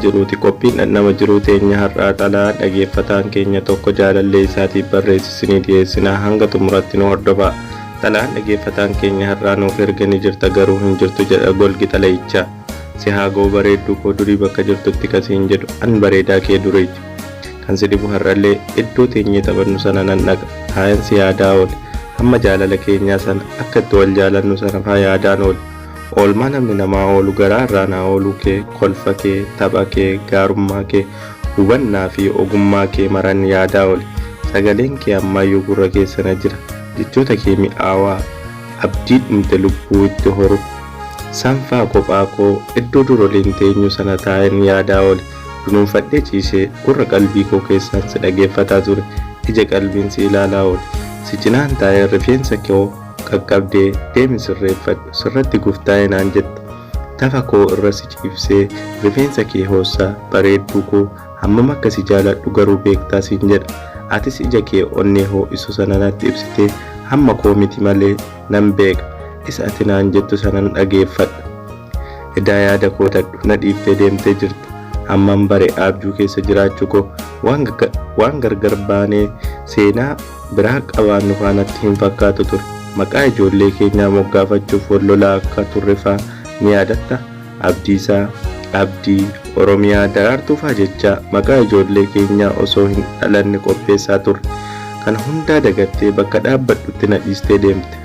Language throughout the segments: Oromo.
Jiruuti. Qophiin Dhandhama Jiruu teenya har'aa xalayaa dhageeffataan keenya tokko jaalallee isaatiif barreesse isinii dhiyeessina. Hanga xumuratti nu hordofaa. Xalayaan dhageeffataan keenya har'aa nuuf erge ni jirta garuu hin jirtu jedha golgi xalayichaa. Si haa ga'u bareedduu koo durii bakka jirtutti ka siin jedhu an bareedaa kee duriiti. Kan si dhibu har'allee iddoo teenyee taphannu sana nan dhaqa. Taa'een si yaadaa oole. Hamma jaalala keenyaa sana akka itti wal jaalannu sana faa yaadaan oole. Oolmaa namni namaa oolu garaa irraa naa ooluu kee, kolfa kee, tapha kee, gaarummaa kee, hubannaa fi ogummaa kee maran yaadaa oole. Sagaleen kee ammaayyuu gurra keessa na jira. Jechoota kee mi'aawaa abdii dhumte lubbuu itti horu sanfaa kophaa koo iddoo dur waliin teenyu sana taa'een yaadaa oole. Dunuunfadhee ciisee gurra qalbii koo keessaan si dhageeffataa ture. Ija qalbiin si ilaalaa oole. Si cinaan taa'ee rifeensa koo qaqqabdee deemi sirreeffadhu sirratti guftaa'e naan jetta. Tafa koo irra si ciibsee rifeensa kee hoossaa bareedduu koo hammam akka si jaaladhu garuu beektaa siin jedha. Atis ija kee onnee hoo'isu sana natti ibsitee hamma koo miti malee nan beeka isa ati naan jettu sanan dhageeffadha. Edaa yaada koo tadhu na dhiiftee deemtee jirta. Hamman bare aabjuu keessa jiraachuu koo waan gargar baanee seenaa biraa qabaannu faa natti hin fakkaatu ture. Maqaa ijoollee keenyaa moggaafachuuf wal lolaa akka turre faa ni yaadatta? Abdiisaa, Abdii, Oromiyaa, Daraartuu faa jechaa maqaa ijoollee keenyaa osoo hin dhalanne qopheessaa turre. Kana hundaa dagattee bakka dhaabbadhutti na dhiistee deemte.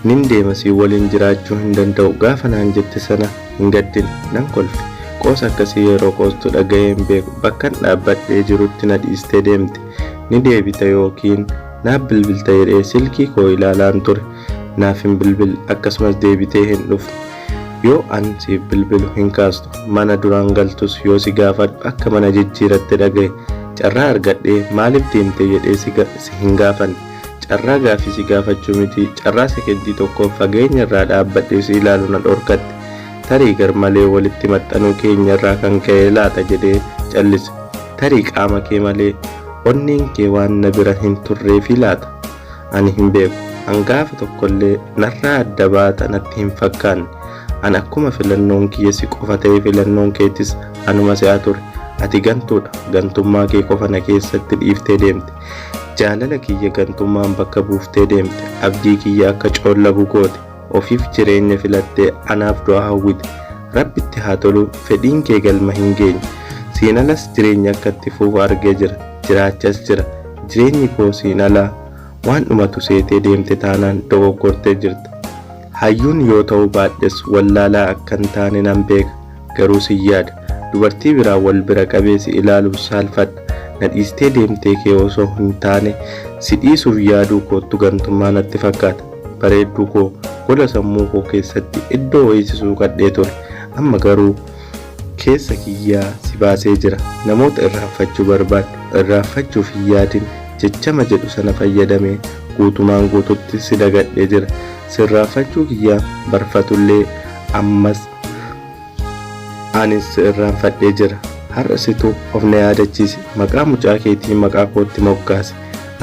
Nin deema si waliin jiraachuu hin danda'u gaafa naan jette sana hin gaddine. Nan kolfe. Qoosa akkasii yeroo qoostu dhaga'ee hin beeku. Bakkan dhaabbadhee jirutti na dhiistee deemte. Ni deebita yookiin naaf bilbilta jedhee silkii koo ilaalaan ture. Naaf hin bilbille akkasumas deebitee hin dhufne. Yoo an siif bilbilu hin kaastu. Mana duraan galtus yoo si gaafadhu akka mana jijjiiratte dhagahe. Carraa argadhee maaliif deemte jedhee si hin gaafanne. Carraa gaaffii si gaafachuu mitii carraa sekendii tokkoof fageenya irraa dhaabbadhee si ilaalu na dhorkatte. Tarii garmalee walitti maxxanuu keenya irraa kan ka'ee laata jedhee callise. Tarii qaama kee malee onneen kee waan na bira hin turreefii laata? Ani hin beeku. An gaafa tokkollee narraa adda baata natti hin fakkaanne. An akkuma filannoon kiyya si qofa ta'e filannoon keetis anuma se'aa ture. Ati gantuudha. Gantummaa kee qofa na keessatti dhiiftee deemte. Jaalala kiyya gantummaan bakka buuftee deemte. Abdii kiyya akka coollagu goote. Ofiif jireenya filattee anaaf du'a hawwite. Rabbitti haa tolu fedhiin kee galma hin geenye. Siin alas jireenyi akka itti fufu argee jira. Jiraachas jira. Jireenyi koo siin ala waan dhumatu seetee deemte taanaan dogoggortee jirta. Hayyuun yoo ta'uu baadhes wallaalaa akkan taane nan beeka. Garuu sin yaada. Dubartii biraan wal bira qabee si ilaaluuf saalfadha. Na dhiistee deemtee kee osoo hin taane si dhiisuuf yaaduu koottu gantummaa natti fakkaata. Bareedduu koo gola sammuu koo keessatti iddoo wayii si suuqadhee ture. Amma garuu keessa kiyyaa si baasee jira. Namoota irraanfachuu barbaaddu irraanfachuuf hin yaadin jechama jedhu sana fayyadamee guutumaan guututti si dagadhee jira. Si irraanfachuu kiyyaaf barfatullee ammas anis si irraanfadhee jira. Har'a situ of na yaadachiise. Maqaa mucaa keetii maqaa kootti moggaase.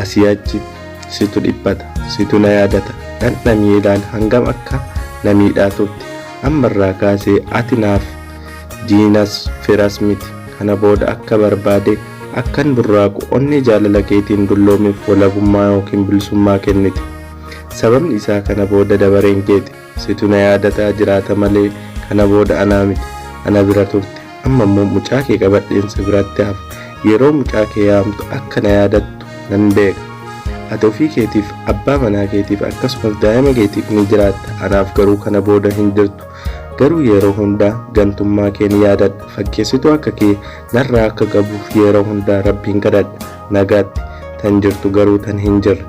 Asii achi situ dhiphata. Situ na yaadata. Dhandhamii ilaali hangam akka na miidhaa turte. Amma irraa kaasee ati naaf diinas firas miti. Kana booda akka barbaade akkan burraaqu onnee jaalala keetiin dulloomeef walabummaa yookiin bilisummaa kennite. Sababni isaa kana booda dabareen keeti. Situ na yaadataa jiraata malee kana booda anaa miti. Ana bira turte. Amma immoo mucaa kee qabadheen si biratti hafa. Yeroo mucaa kee yaamtu akka na yaadattu nan beeka. Ati ofii keetiif, abbaa manaa keetiif akkasumas daa'ima keetiif ni jiraatta. Anaaf garuu kana booda hin jirtu. Garuu yeroo hundaa gantummaa kee ni yaadadha. Fakkeessituu akka kee narraa akka qabuuf yeroo hundaa Rabbiin kadhadha. Nagaatti. Tan jirtu garuu tan hin jirre.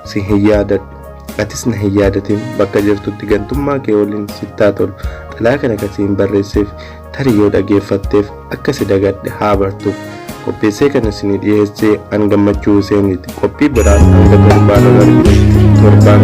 Si hin yaadadhu. Atis na hin yaadatin. Bakka jirtutti gantummaa kee waliin sitti haa tolu. Xalayaa kana kan siin barreesseef tarii yoo dhageeffatteef akka si dagadhe haa bartuuf. Qopheessee kan isinii dhiyeesse an Gammachuu Huseeniiti. Qophii biraan hanga torbaan wal arginutti torbaan.